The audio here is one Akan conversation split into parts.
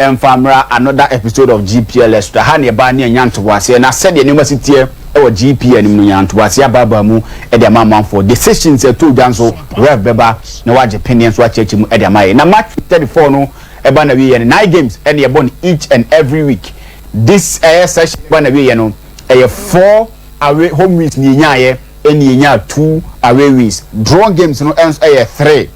Ɛmfa mmra another episode of GPL Extra. Ha ne ɛbaa ne anya ntoboaseɛ na sɛdeɛ nneɛma si teɛ ɛwɔ GPL no mu no, nya ntoboaseɛ abaabaa mu ɛde ama amanfoɔ. Decisions ɛtɔ dwa nso, ref bɛba na wagye penneɛ nso akyerɛkyerɛ mu ɛde ama yɛ. Na match 34 no ɛba na wieɛ no, nine games ɛne ɛbɔ no each and every week. This ɛyɛ session ɛba na wieɛ no, ɛyɛ four away home wins ne yɛnyaayɛ, ɛne yɛnyaa two away wins. Draw games no ɛnso ɛyɛ three.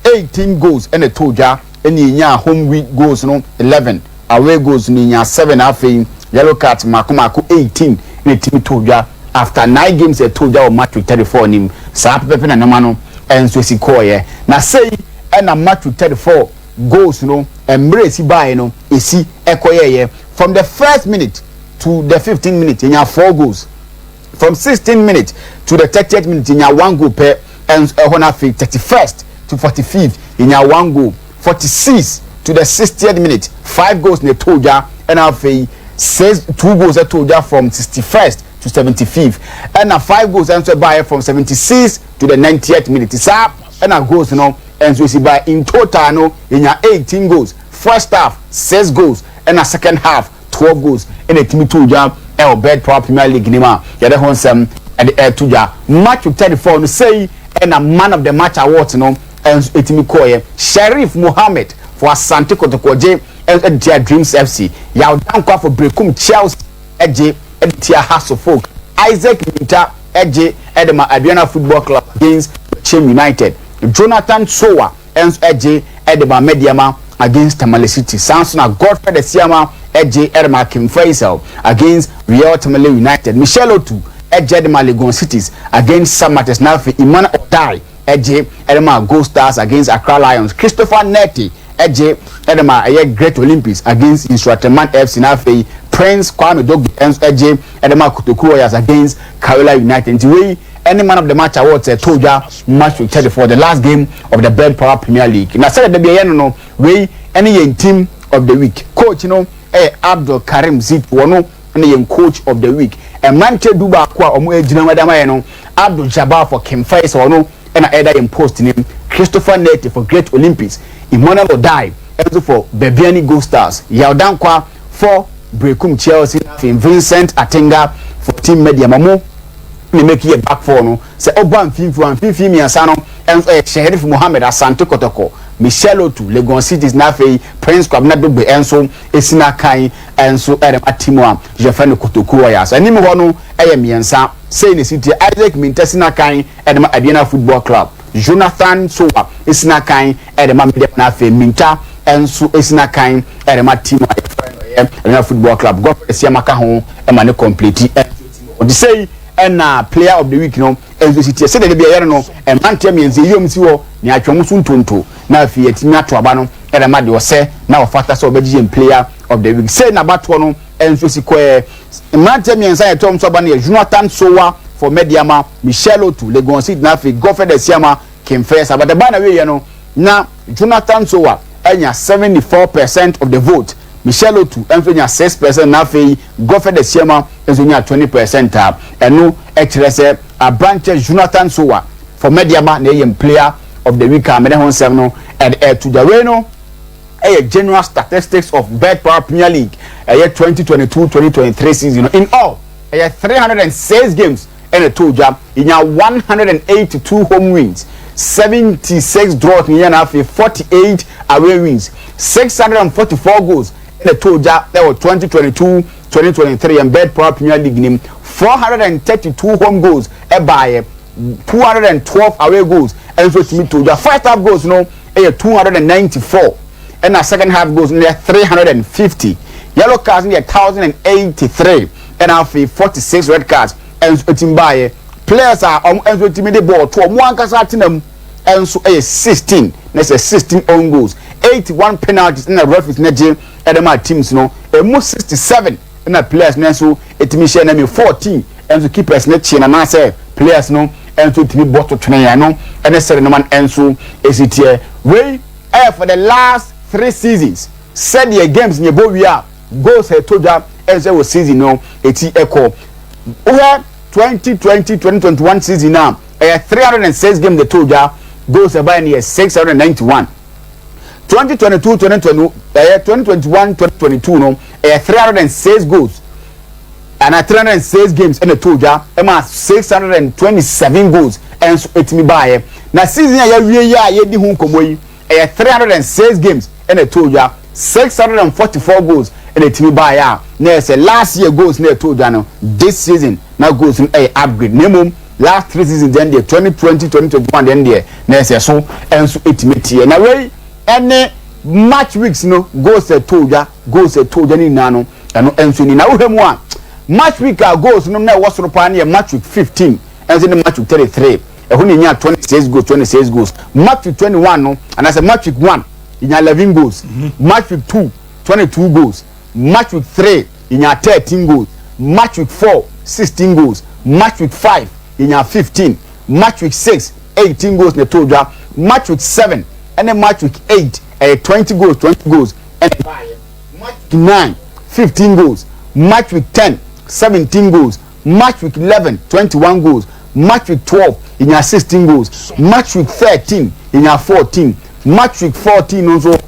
18 goals ɛna ɛtɔ dwa, ɛna yɛnya home week goals no 11, away goals no yɛnya 7. Afei yellow card mako mako 18 ɛna ɛtumi tɔ dwa after nine games ɛtɔ dwa wɔ match week 34 nim. Saa pɛpɛpɛ na nneɛma no ɛnso esi kɔɔyɛ. Na sei ɛna match week 34 goals no mmerɛ esi baeɛ no esi ɛkɔyɛyɛ. From the first minute to the 15 minute, yɛnya four goals. From 16 minute to the 30th minute, yɛnya one goal pɛ. Ɛnso ɛhɔ no, afei 31st to 45th, yɛnya one goal. 46 to the 60th minute, five goals na ɛtɔ dwa. Ɛna afei six, two goals ɛtɔ dwa from 61st to 75th, ɛna five goals ɛnso ɛbaeɛ from 76 to the 90th minute. Saa ɛna goals no ɛnso esi baeɛ. In total no, yɛnya 18 goals. First half six goals, ɛna second half 12 goals ɛna ɛtumi to dwa ɛwɔ Betpawa Premier League nim a yɛde ho nsɛm ɛde ɛto dwa. Match 34 no, sɛyi ɛna man of the match awards no ɛnso ɛtumi kɔɔyɛ. Sheriff Mohammed for Asante Kotoko gye ɛde tia Dreams FC. Yaw Dankwa for Brekum Chelsea ɛgye ɛde tia Hearts of Oak. Isaac Minta ɛgye ɛde ma Aduana Football Club against Chem United. Jonathan Sowa ɛnso ɛgye ɛde ma Medeama against Tamale City. Sanso na Godfred Esiama ɛgye ɛde ma King Faisal against Real Tamale United. Michelle Otu ɛgye ɛde ma Legon Cities against Samartex. Na afei Emmanuel Odai ɛgye ɛde ma Gold Stars against Accra Lions. Christopher Neti ɛgye ɛde ma ɛyɛ Great Olympics against Nsoatreman FC. Na afei Prince Kwame Dogbe ɛnso ɛgye ɛde ma Kotoku Royals against Karela United. Nti wei ɛne man of the match awards ɛtɔ dwa match week 34, the last game of the Betpawa Premier League. Na sɛdeɛ dabi ɛyɛ no, wei ɛne yɛn team of the week. Coach no ɛyɛ Abdul Karim Zito, wɔn ɛne yɛn coach of the week. Mmeranteɛ 11 a wɔn gyina mu ɛdam ayɛ no, Abdul Jabbar for King Faisal, ɔno ɛna ɛda yɛn post nim. Christopher Neti for Great Olympics, Emmanuel Odai ɛnso for Bibiani Gold Stars, Yaw Dankwa for Brekum Chelsea, afei Vincent Atinga for Team Medeama. Mo ne make yɛ back four no sɛ ɔba mfimfini a, mfimfini mmiɛnsa no ɛnso ɛyɛ Sheriff Mohammed, Asante Kɔtɔkɔ, Michelle Otu, Legon Cities, na afei Prince Kwabena Dogbe ɛnso esi n'akan ɛnso ɛde ma team a yɛfɛ no Kotoku Royals. Anim hɔ no ɛyɛ mmiɛnsa sei na esi tie: Isaac Minta si n'akan ɛde ma Aduana Football Club, Jonathan Sowa esi n'akan ɛde ma Medeama, na afei Minta ɛnso esi n'akan ɛde ma team a yɛfɛ no ɛyɛ Aduana Football Club. Godfrey Esiama ka ho ɛma ne complete ɛnso ɔde sei. Ɛna player of the week no ɛnso si tie sɛdeɛ de bi ɛyɛ no, mmeranteɛ mmiɛnsa yi si hɔ nea atwa wɔn so ntonto, na afei yɛtumi ato aba no ɛna ma deɛ ɔsɛ na ɔfata sɛ ɔbɛgye yɛn player of the week. Sɛ n'abatoɔ no ɛnso si kɔɛ, mmeranteɛ mmiɛnsa yɛ tɔm so aba no yɛ Jonathan Sowa for Medeama, Michelle Otu, Legon City, na afei Godfred Esiama, King Faisal. Abadaba na wieɛ no na Jonathan Sowa ɛnya 74% of the vote, Michelle Otu nso nya 6%, na afei Godfred Esiama nso nya 20% a ɛno ɛkyerɛ sɛ aberanteɛ Jonathan Sowa for Medeama na ɛyɛ player of the week a mene ho nsɛm no ɛde ɛto dwa. Wei no ɛyɛ general statistics of Betpawa Premier League, ɛyɛ 2022-2023 season. In all, ɛyɛ 306 games ɛna ɛto dwa. Yɛnya 182 home wins, 76 draws ne yɛn, na afei 48 away wins. 644 goals ɛna ɛto dwa ɛwɔ 2022-2023 yɛn Betpawa Premier League nim. 432 home goals ɛbaayɛ, 212 away goals ɛnso tumi to dwa. First half goals no ɛyɛ 294, ɛna second half goals no yɛ 350. Yellow cards no yɛ 1083, ɛna afei 46 red cards ɛnso etimi baayɛ. Players a ɔmo ɛnso etimi de bɔɔl to ɔmo ankasa atena mu ɛnso ɛyɛ 16, na sɛ 16 own goals. 81 penalties ɛna referees na gye ɛde ma teams no. Emu 67 ɛna players no nso etimi hyɛ, na mi 14 ɛnso keepers no kye na anaasɛ players no ɛnso etimi bɔ to twene yɛn no. Ɛne sɛde no man ɛnso esi teɛ, wei ɛyɛ for the last three seasons, sɛdeɛ games nyɛ bɔ wie a goals ɛtɔ dwa ɛnso ɛwɔ season no eti ɛkɔ. Wohɛ 2020-2021 season a, ɛyɛ 306 games de to dwa, goals ɛbaeɛ no yɛ 691. 2022 2020, ɛyɛ 2021 2022 no, ɛyɛ 306 goals ana 306 games ɛna ɛtɔ dwa, ɛma 627 goals ɛnso ɛtumi baayɛ. Na season a yɛawie yi a yɛdi ho nkɔmɔ yi, ɛyɛ 306 games ɛna ɛtɔ dwa, 644 goals ɛna ɛtumi baayɛ a na yɛ sɛ last year goals na ɛtɔ dwa no, this season na goals no ɛyɛ upgrade. Na mmom last three seasons deɛ, 2020 2021 deɛ na yɛ sɛ so ɛnso ɛtumi teɛ. Na wei ɛne match weeks no, goals ɛtɔ dwa, goals ɛtɔ dwa ne nyinaa no, ɛno ɛnso ni. Na wohwɛ mu a, match week a goals no na ɛwɔ soro paa no yɛ match week 15 ɛnso ne match week 33. Ɛhɔ na enya 26 goals, 26 goals. Match week 21 no, anaasɛ match week 1, enya 11 goals. Match week 2, 22 goals. Match week 3, enya 13 goals. Match week 4, 16 goals. Match week 5, enya 15. Match week 6, 18 goals na ɛtɔ dwa. Match week 7 ɛne match week 8, ɛyɛ 20 goals, 20 goals ɛna ɛbaayɛ. Match week 9, 15 goals. Match week 10, 17 goals. Match week 11, 21 goals. Match week 12, ìyẹn 16 goals. Match week 13, ìyẹn 14. Match week 14 nso,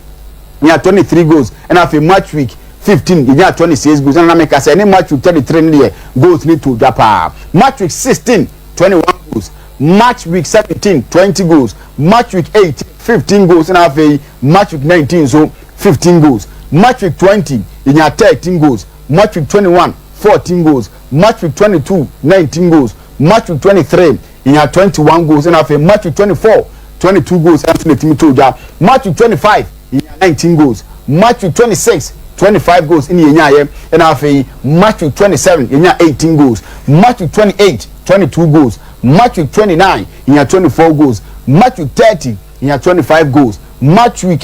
ìyẹn 23 goals. Ɛna afei match week 15, ìyẹn 26 goals. Ɛna meka sɛ ɛne match week 33 no deɛ, goals ne to dwa paa. Match week 16, 21 goals. Match week 17, 20 goals. Match week 18, 15 goals. Ɛna afei match week 19 nso, 15 goals. Match week 20, ìyẹn 13 goals. Match week 21, 14 goals. Match week 22, 19 goals. Match week 23, ìyẹn 21 goals. Ɛna afei match week 24, 22 goals ɛnso na etimi to dwa. Match week 25, ìyẹn 19 goals. Match week 26, 25 goals ɛna yɛn nyaayɛ. Ɛna afei match week 27, yɛn nya 18 goals. Match week 28, 22 goals. Match week 29, yɛn 24 goals. Match week 30, yɛn 25 goals. Match week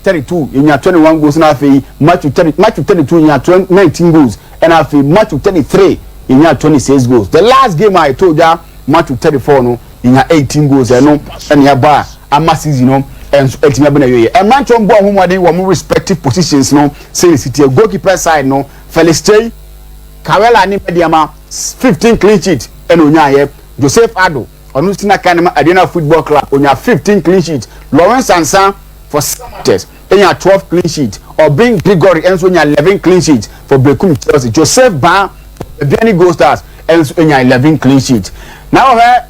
32, yɛn nya 21 goals. Ɛna afei match week 32, yɛn nya 19 goals. Ɛna afei match week 33, yɛn nya 26 goals. The last game a yɛtɔ dwa, match week 34 no, yɛn nya 18 goals. Ɛno ɛna yɛbɔ a ama season no ɛnso ɛtumi abɛn na yɛ mmeranteɛ mbɔ ɔho mmɔden wɔ mo respective positions no. Sɛ esi tie goalkeeper side no, Felix Kyei, Karela ne Medeama, 15 clean sheet ɛna onyaayɛ. Joseph Ado, ɔno si na kan ma Aduana Football Club, onya 15 clean sheet. Lawrence Ansa for Samartex enya 12 clean sheet. Obin Gregory ɛnso nya 11 clean sheet for Berekum Chelsea. Joseph Ban for Bibiani Gold Stars ɛnso enya 11 clean sheet. Na wɔhwɛ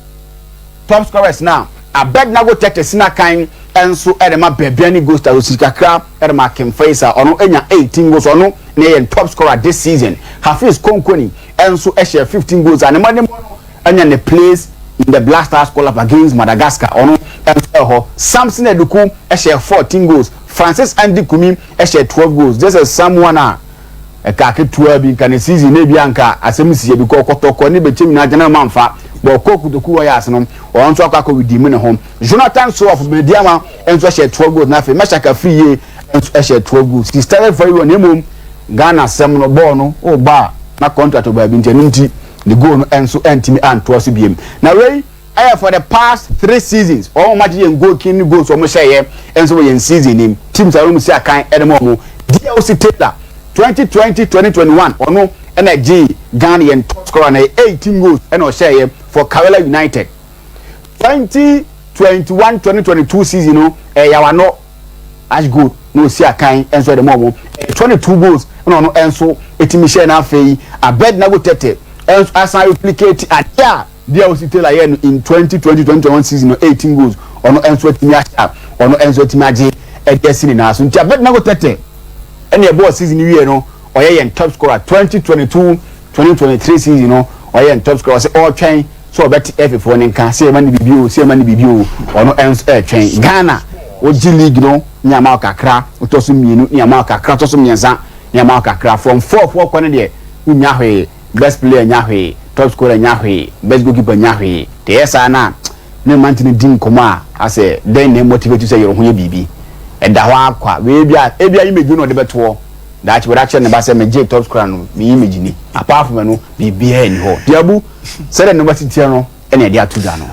top scorers now, Abednego Tete sinakan ɛnso ɛde ma Bibiani Gold Stars, osi kakra ɛde ma Akim Faisal, ɔno enya 18 goals, ɔno na yɛ top scorer this season. Hafiz Konkoni ɛnso ɛhyɛ 15 goals and ɛmɔ ne mo ɛnya ne place in the Black Stars call up against Madagascar, ɔno ɛnso ɛhɔ. Samson Eduku ɛhyɛ 14 goals. Francis Andy Kumi ɛhyɛ 12 goals. This is someone a ɛka ketewa bi nka ne season ne bi anka asɛm si yɛ bi kɔ Kɔtɔkɔ ne bɛkyɛm nyinaa gyina ma nfa bɔn kɔ Kotoku wɔ yɛ ase no, ɔno nso akɔ redeem ne ho. Jonathan Soaf Medeama nso hyɛ 12 goals. N'afɛ Mɛsaka Free nso hyɛ 12 goals. He started very well, na emom Ghana asɛm no, bɔɔl no ɔba a na contract wɔ baabi nti, ɛno nti the goal no nso ɛntumi antoa so biem. Na wei ɛyɛ for the past three seasons, wɔn mo agye yɛn goal king ne goals wɔn hyɛ yɛ nso wɔ yɛn season nim. Teams a wɔn si akan ɛde mu wɔn, DLC Taylor, 2020-2021, ɔno ɛna gye Ghana yɛn top scorer na 18 goals ɛna ɔhyɛ yɛ for Karela United. 2021-2022 season no, ɛyɛ Yawano Ash Gold na osi akan nso ɛde mu wɔn, 22 goals ɛna ɔno nso etimi hyɛ. N'afɛ yi Abednego Tete ɛnso asan replicate adeɛ a DLC Taylor yɛ no in 2020-2021 season no, 18 goals, ɔno nso etimi ahyɛ a ɔno nso etimi agye ɛde ɛsi ne nan so. Nti Abednego Tete ɛna ɛbɔɔ season wie no, ɔyɛ yɛn top scorer. 2022-2023 season no, ɔyɛ yɛn top scorer. Ɔsɛ ɔretwɛn so ɔbɛte ɛfɛfoɔ ne nka sɛ ɛma ne bibi o, sɛ ɛma ne bibi o. Ɔno nso ɛretwɛn. Ghana ogyi league no ní ama kakra, ɔtɔ so mmienu ní ama kakra, ɔtɔ so mmiɛnsa ní ama kakra. From four four kɔ ne deɛ, wonya hwee. Best player nya hwee, top scorer nya hwee, best goalkeeper nya hwee. Deɛ ɛyɛ saa na ne mante no di nkɔmɔ a asɛ dɛn na motivate sɛ yɛrɛ ho yɛ biribi ɛda hɔ akɔ a wei bi a ebi a image no ɔde bɛtoɔ daakye wɔde akyerɛ ne ba sɛ megye top scorer no, me image ni. Apart from no, biribiara ni hɔ. Deɛ abu sɛdeɛ ne ba ti tiɛ no, ɛna ɛde ato dwa no.